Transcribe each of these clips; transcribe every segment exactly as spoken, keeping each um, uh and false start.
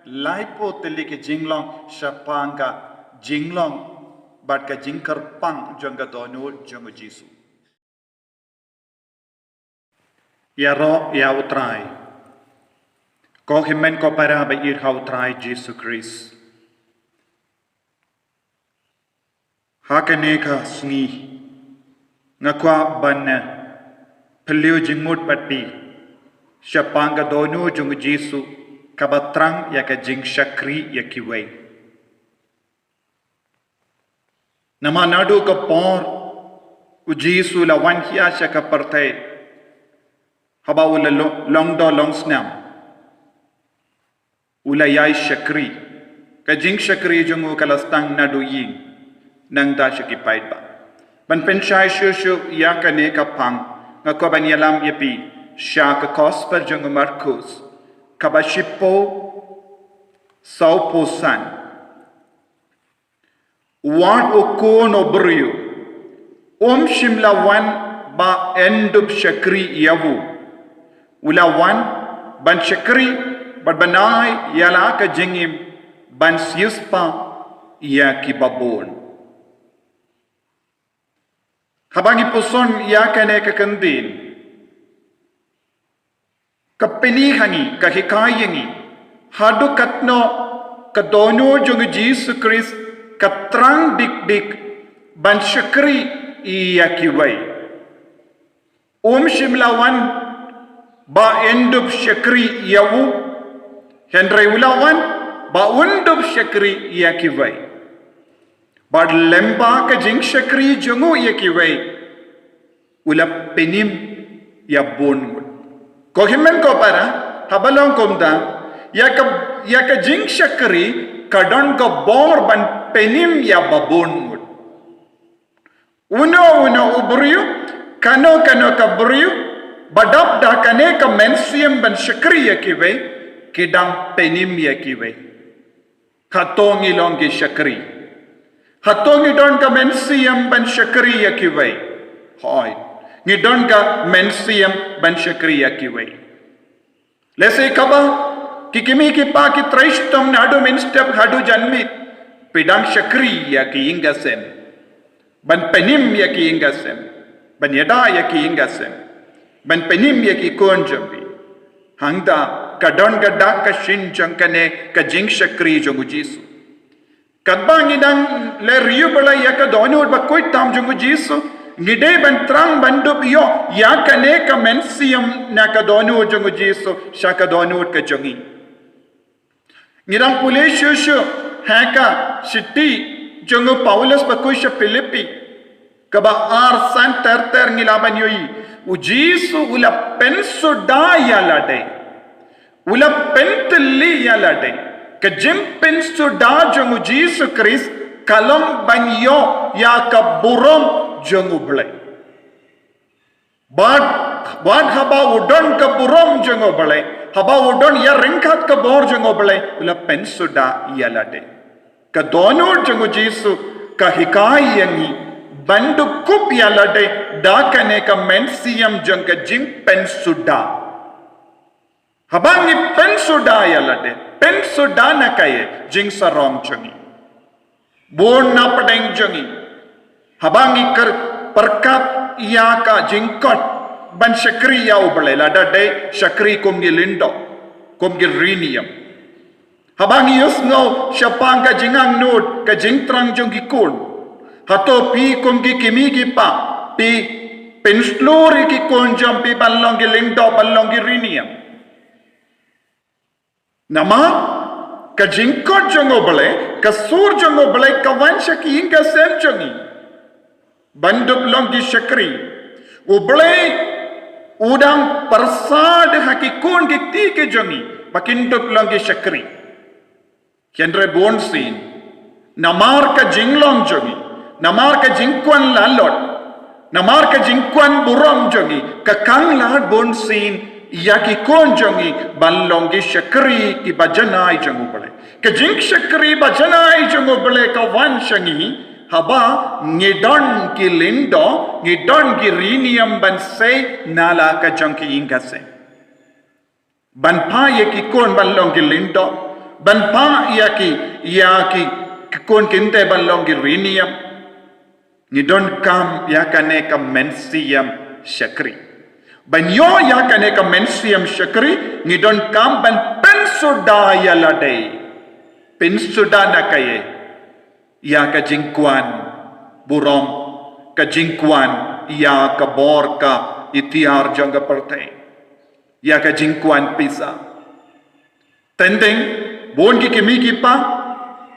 laiphew tylli ki jinglong shaphang ka jinglong bad ka jingkyrpang jong ka dohnud jong u Jisu. Ïaroh ïa u Trai. Ko hynmen ko para ba ïeit ha u Trai Jisu Khrist. Ha kane ka sngi nga kwah ban, eh, pynliew jingmut bad phi shaphang ka dohnud jong u Jisu kaba thrang ïa ka jingshakri ïa kiwei. Namar naduh ka por u Jisu u la wan hiar sha ka pyrthei, haba u la lo-, long doh long snam, u la ïai shakri. Ka jingshakri jong u ka la sdang naduh ïing, nangta sha ki paidbah. Ban pynshai shuh shuh ïa kane ka phang, nga kwah ban ïalam ïa phi sha ka Gospel jong u Markus, kaba shiphew sawphew san. Wat u Khun u briew um shym la wan ba un dup shakri ïa u. U la wan ban shakri bad ban ai ïa la ka jingim, ban siewspah ïa kiba bun. Haba ngi puson ïa kane ka kyntien, ka pyni ha ngi, ka hikai ïa ngi haduh katno ka dohnud jong u Jisu Khrist ka thrang dik dik ban shakri ïa kiwei. Um shym la wan ba un dup shakri ïa u, hynrei u la wan ba un dup shakri ïa kiwei. Bad lyngba ka jingshakri jong u ïa kiwei, u la pynim ïa bun ngut. Ko hynmen ko para, haba long kumta, ïa ka, ïa ka jingshakri ka don ka bor ban pynim ïa ba bun ngut. Uno uno u briew, kano kano ka briew ba dap da kane ka mynsiem ban shakri ïa kiwei, ki dang pynim ïa kiwei. Hato ngi long ki shakri? Hato ngi don ka mynsiem ban shakri ïa kiwei? Hooid, ngi don ka mynsiem ban shakri ïa kiwei. Lehse kaba ki kmie ki kpa ki trei shitom naduh mynstep haduh janmiet, phi dang shakri ïa ki ïing ki sem, ban pynim ïa ki ïing ki sem, ban ïada ïa ki ïing ki sem, ban pynim ïa ki khun jong phi. Hangta ka don ka dak ka shin jong kane ka jingshakri jong u Jisu. Katba ngi dang leh riewblei ïa ka dohnud ba khuid tam jong u Jisu, ngi dei ban thrang ban dup ïoh ïa kane ka mynsiem na ka dohnud jong u Jisu sha ka dohnud ka jong ngi. Ngi dang pule shuh shuh ha ka shithi jong u Paulus ba khuid sha Philippi, kaba ar, san ter ter, ngi lah ban ïohi u Jisu u la pynsuda ïa lade. U la pyntylli ïa lade. Ka jingpynsuda jong u Jisu Khrist ka long ban ïoh ïa ka burom jong u Blei. Bad, bad haba u don ka burom jong u Blei, haba u don ïa ryngkat ka bor jong u Blei, u la pynsuda ïa lade. Ka dohnud jong u Jisu ka hikai ïa ngi ban dup kup ïa lade da kane ka mynsiem jong ka jingpynsuda. Haba ngi pynsuda ïa lade, pynsuda na kaei? Jingsarong jong ngi, bun na pdeng jong ngi. Haba ngi kyrpad ïa ka jingkot ban shakri ïa u Blei, lada dei shakri kum ki lyngdoh, kum ki riewniam. Haba ngi ïohsngew shaphang ka jingangnud, ka jingthrang jong ki khun, hato phi kum ki kmie ki kpa phi pynshlur ïa ki khun jong phi ban long ki lyngdoh, ban long ki riewniam? Namar ka jingkot jong u Blei, ka sur jong u Blei ka wan sha ki ïing ki sem jong ngi ban dup long ki shakri. U Blei u dang pyrsad ha ki khun ki kti ki jong ngi ba kin dup long ki shakri. Hynrei bunsien, namar ka jinglong jong ngi, namar ka jingkwah lalot, namar ka jingkwah burom jong ngi, ka khang lad bunsien ïa ki khun jong ngi ban long ki shakri kiba janai jong u Blei. Ka jingshakri ba janai jong u Blei ka wan sha ngi haba ngi don ki lyngdoh, ngi don ki riewniam ban sei na la ka jong ki ïing ki sem. Ban phah ïa ki khun ban long ki lyngdoh, Ban pah ïa ki, ïa ki, ki khun ki kynthei ban long ki riniam. Ngi donkam ïa kane ka mynsiem shakri. Ban ïoh ïa kane ka mynsiem shakri, ngi donkam ban pynsuda ïa lade. Pynsuda na kaei? Ïa ka jingkwah burom, ka jingkwah ïa ka bor ka iktiar jong ka pyrthei. Ïa ka jingkwah pisa. Teng teng, bun ki kmie ki kpa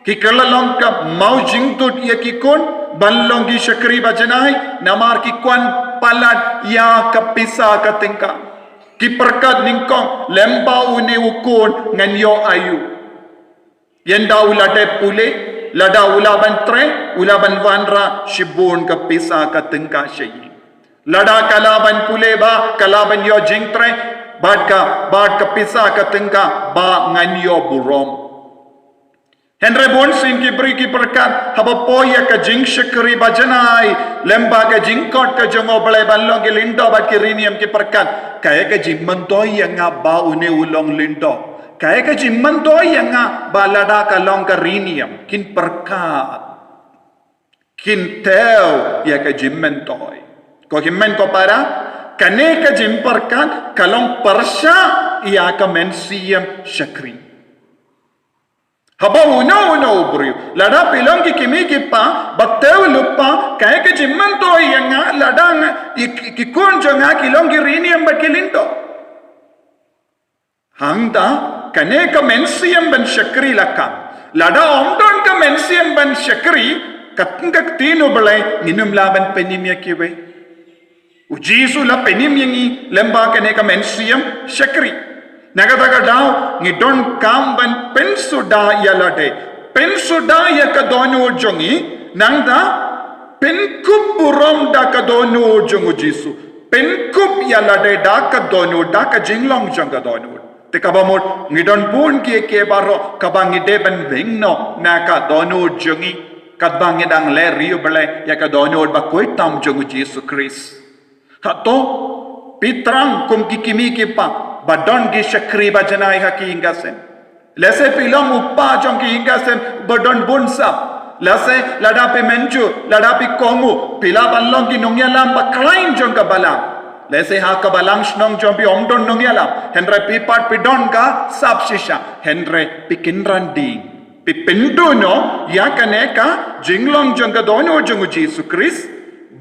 ki kylla long ka maw jingtut ïa ki khun ban long ki shakri ba janai, namar ki kwah palat ïa ka pisa ka tyngka. Ki pyrkhat nyngkong, lymda une u khun ngan ïoh aïu. Ynda u la dep pule, lada u lah ban trei, u lah ban wanrah shibun ka pisa ka tyngka sha ïing. Lada ka lah ban pule bha, ka lah ban ïoh jingtrei, bad ka, bad ka pisa ka tyngka, bad ngan ïoh burom. Hynrei bunsien ki briew ki pyrkhat, haba poi ïa ka jingshakri ba janai, lymda ka jingkhot ka jong U Blei ban long ki lyngdoh bad ki riniam ki pyrkhat, kaei ka jingmyntoi ïa nga ba une u long lyngdoh? Kaei ka jingmyntoi ïa nga ba lada ka long ka riniam? Kin pyrkhat. Kin thew ïa ka jingmyntoi. Ko hynmen ko para, kane ka jingpyrkhat ka long pyrshah ïa ka mynsiem shakri. Haba uno uno u briew, lada phi long ki kmie ki kpa, ba thew lypa, kaei ka jingmyntoi ïa nga lada nga, i, ki, ki khun jong nga ki long ki riniam bad ki lyngdoh. Hangta, kane ka mynsiem ban shakri la kham. Lada ym don ka mynsiem ban shakri, kat ka ktien U Blei, ngin ym lah ban pynim ïa kiwei. U Jisu la pynim ïa ngi lymda kane ka mynsiem shakri. Na kata ka daw, ngi donkam ban pynsuda ïa lade. Pynsuda ïa ka dohnud jong ngi, nangta pynkup burom da ka dohnud jong U Jisu. Pynkup ïa lade da ka dohnud, da ka jinglong jong ka dohnud. Te kaba mut, ngi don bun kiei kiei baroh kaba ngi dei ban weng noh na ka dohnud jong ngi, katba ngi dang leh ri U Blei ïa ka dohnud bakhuid tam jong U Jisu Khrist. Hato phi thrang kum ki kmie ki kpa ba don ki shakri ba janai ha ki ïing ka sem? Lehse phi long u kpa jong ki ïing ka sem ba don bun sap. Lehse lada phi mynjur, lada phi kohnguh, phi lah ban long ki nongïalam ba khlaiñ jong ka balang. Lehse ha ka balang shnong jong phi ym don nongïalam, hynrei phi pat phi don ka sap shisha, hynrei phi kynran ding. Phi pynduh noh ïa kane ka jinglong jong ka dohnud jong U Jisu Khrist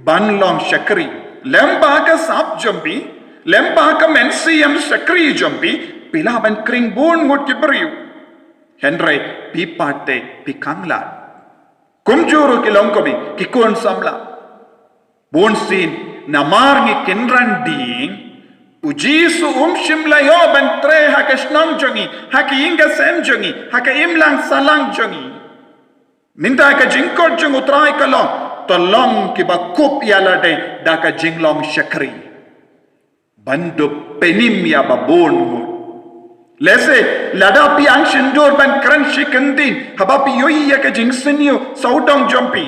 ban long shakri. Lymda ka sap jong phi, lymda ka mynsiem shakri jong phi, phi lah ban khring bun ngut ki briew. Hynrei phi pat te phi khanglad. Kumjuh ruh ki longkmie, ki khun samla. Bunsien, namar ngi kynran ding, U Jisu um shym la ïoh ban trei ha ka shnong jong ngi, ha ka ïing ka sem jong ngi, ha ka imlang sahlang jong ngi. Mynta ka jingkhot jong U Trai ka long, to long kiba kup ïa lade da ka jinglong shakri. Ban dup pynim ïa ba bun ngut. Lehse lada phi ang shyntur ban kren shi kyntien, haba phi ïohi ïa ka jingsniew sawdong jong phi,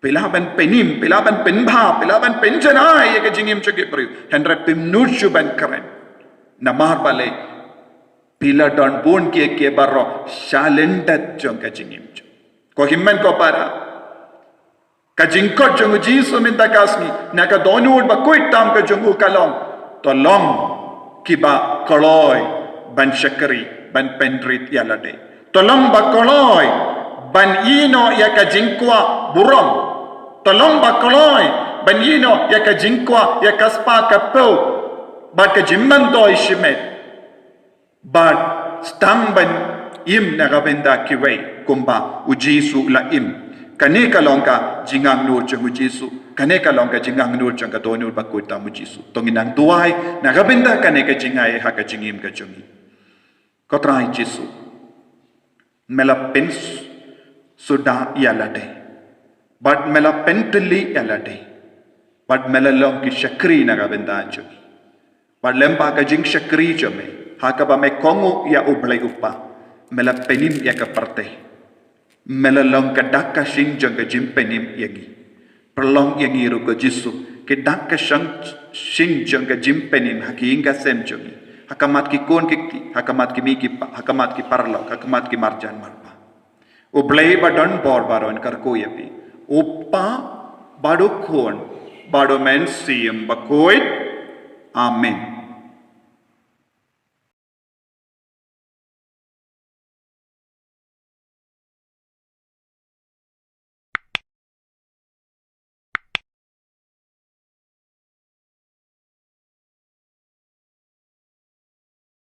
phi lah ban pynim, phi lah ban pynbha, phi lah ban pynjanai ïa ka jingim jong ki briew, hynrei phim nud shuh ban kren. Namar balei? Phi la don bun kiei kiei baroh sha lyndet jong ka jingim jong. Ko hynmen ko para, ka jingkhot jong U Jisu mynta ka sngi na ka dohnud bakhuid tam ka jong u ka long, to long kiba kloi ban shakri, ban pynrit ïa lade. To long ba kloi ban ïehnoh ïa ka jingkwah burom. To long ba kloi ban ïehnoh ïa ka jingkwah ïa ka spah ka phew bad ka jingmyntoi shimet. Bad sdang ban im na ka bynta kiwei kumba U Jisu u la im. Kane ka long ka jingangnud jong U Jisu. Kane ka long ka jingangnud jong ka dohnud bakhuid tam U Jisu. To ngin nang duwai na ka bynta kane ka jingai ha ka jingim ka jong ngi. Ko Trai Jisu, me la pynsuda ïa lade. Bad me la pyntylli ïa lade. Bad me la long ki shakri na ka bynta jong ngi. Bad lymda ka jingshakri jong me, ha kaba me kohnguh ïa U Blei U Kpa, me la pynim ïa ka pyrthei. Me la long ka dak ka shyieng jong ka jingpynim ïa ngi. Pynlong ïa ngi ruh ko Jisu ki dak ka shang, shyieng jong ka jingpynim ha ki ïing ka sem jong ngi. Ha khmat ki khun ki kti, ha khmat ki mei ki pa, ha khmat ki paralok, ha khmat ki marjan marpa. U Blei ba don bor baroh un kyrkhu ïa phi. U Kpa bad u Khun bad u Mynsiem Bakhuid. Amen.